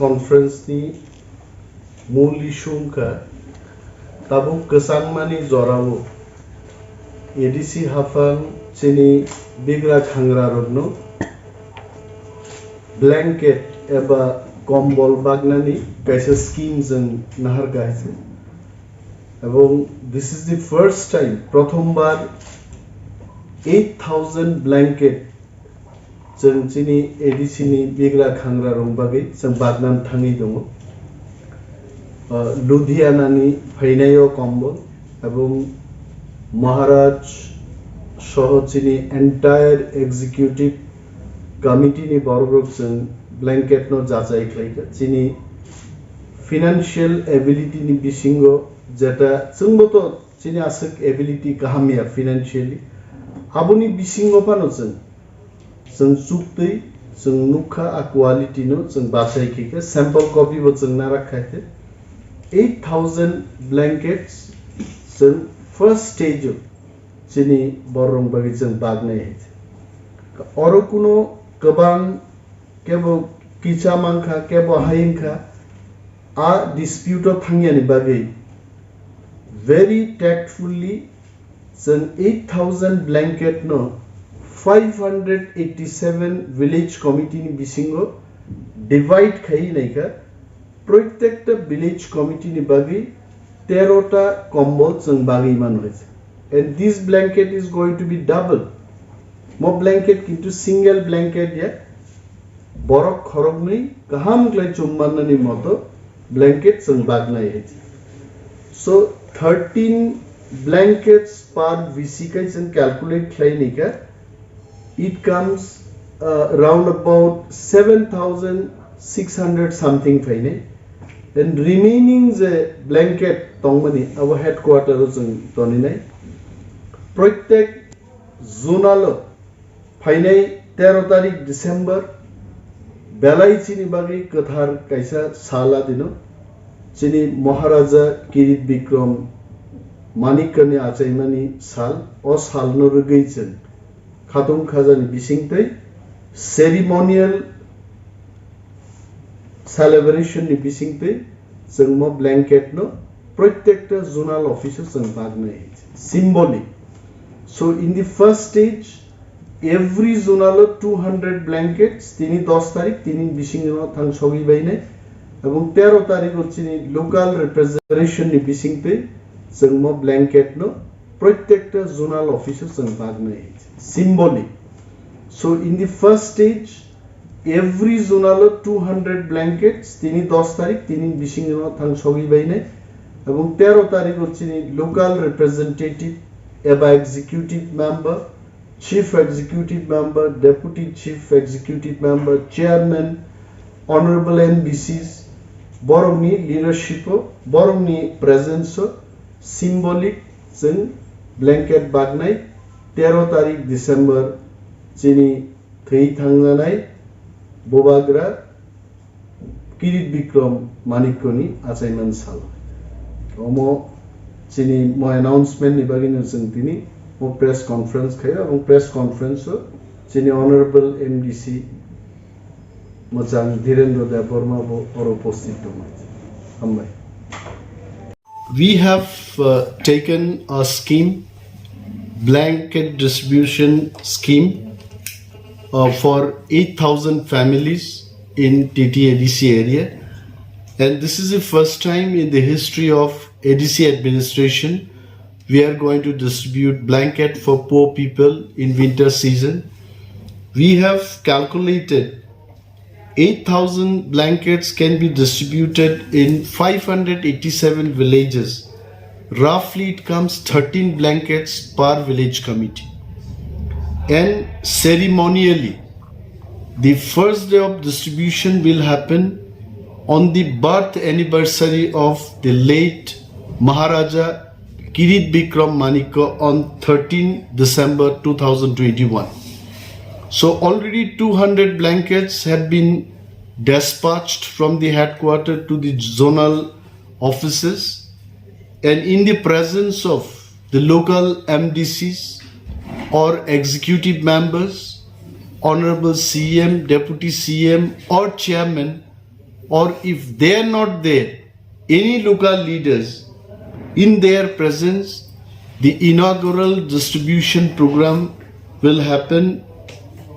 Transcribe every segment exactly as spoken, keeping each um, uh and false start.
Conference ni mul issue wngkha tabuk kwchangmani jorao A D C haphang chini bigra khangra rokno blanket eba kombol bagnani kaisa scheme jwng naharkha hai se. Ebong this is the first time, prothombar eight thousand blanket chwng chini A D C ni bigra khangra rok bagwi chwng bagnan thangwi tongo. Uh, Ludhiana ni phainaio kombol ebong Maharaj soho chini entire executive committee ni borok rok chwng blanket no jachai khlaikha. Chini financial ability ni bisingo jeta chwngbo to chini aswk ability kaham ya financially, aboni bisingo phano chwng, chwng chuktwi chwng nukha a quality no chwng bachai khe khe sample copy bo chwng narak khai khe eight thousand blankets chwng first stage o chini borok bagwi chwng bagnai hai. Oro kuno kwbang kebo kisa mankha, kebo hai wngkha, a dispute o thangyani bagwi very tactfully chwng eight thousand blanket no five hundred eighty seven village committee ni bisingo divide khai naikha. Protekta village committee ni bagwi tero ta kombol chwng bagwi mano hai se. And this blanket is going to be double. Mo blanket kintu single blanket ya. Borok khoroknwi kaham khlai chum mannani moto blanket chwng bagnai hai se. So thirteen blankets per V C kai chwng calculate khlai naikha. It comes, uh, round about seven thousand six hundred something phainai. And remaining je blanket tongmani abo headquarter o chwng toninai. Protek zonal o phainai tero tarik December belai chini bagwi kwthar kaisa sal adino. Chini Maharaja Kirit Bikram Manikya ni achaimani sal, o salno rwgwi chwng khatung khajani bisingtwi ceremonial celebration ni bisingtwi chwng mo blanket no protekta zonal office o chwng bagnai symbolic. So in the first stage, every zonal o two hundred blankets tini dos tarik tini bisingo thang sogwi bainai, ebong tero tarik o chini local representation ni bisingtwi chwng mo blanket no protekta zonal office o chwng bagnai symbolic. So in the first stage, every zonal o two hundred blankets tini dos tarik tini bisingo thang sogwi bainai, ebong tero tarik o chini local representative eba executive member, chief executive member, deputy chief executive member, chairman, honorable M D Cs, borokni leadership o, borokni presence o symbolic chwng blanket bagnai tero tarik December chini thwi thangjanai bubagra Kirit Bikram Manikyani achaiman sal. Omo chini mo announcement ni bagwi no chwng tini mo press conference khaio, ebong press conference o chini honorable M D C Mwchang Dhirendra Debbarma bo oro upasthit tongmani. Hambai. We have uh, taken a scheme, blanket distribution scheme uh, for eight thousand families in T T A D C area. And this is the first time in the history of A D C administration we are going to distribute blanket for poor people in winter season. We have calculated eight thousand blankets can be distributed in five hundred eighty-seven villages. Roughly, it comes thirteen blankets per village committee. And ceremonially, the first day of distribution will happen on the birth anniversary of the late Maharaja Kirit Bikram Manikya on thirteen December two thousand twenty-one. So already two hundred blankets have been dispatched from the headquarter to the zonal offices, and in the presence of the local M D Cs or executive members, honorable C M, deputy C M or chairman, or if they are not there, any local leaders in their presence, the inaugural distribution program will happen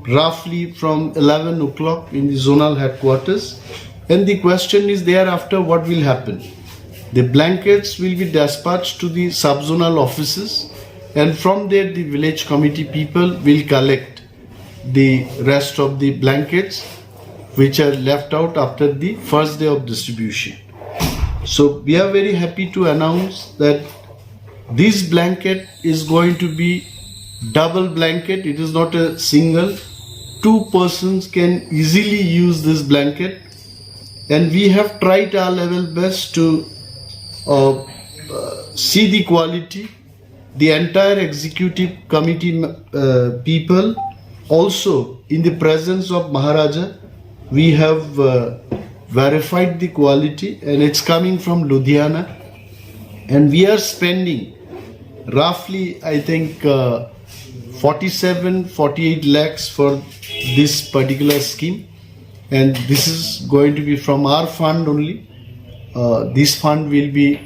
roughly from eleven o'clock in the zonal headquarters. And the question is thereafter what will happen? The blankets will be dispatched to the sub-zonal offices, and from there the village committee people will collect the rest of the blankets which are left out after the first day of distribution. So we are very happy to announce that this blanket is going to be double blanket. It is not a single. Two persons can easily use this blanket, and we have tried our level best to uh, uh, see the quality. The entire executive committee uh, people, also in the presence of Maharaja, we have uh, verified the quality, and it's coming from Ludhiana, and we are spending roughly, I think, uh, forty-seven, forty-eight lakhs for this particular scheme, and this is going to be from our fund only. Uh, this fund will be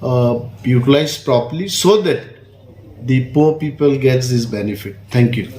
uh, utilized properly so that the poor people gets this benefit. Thank you.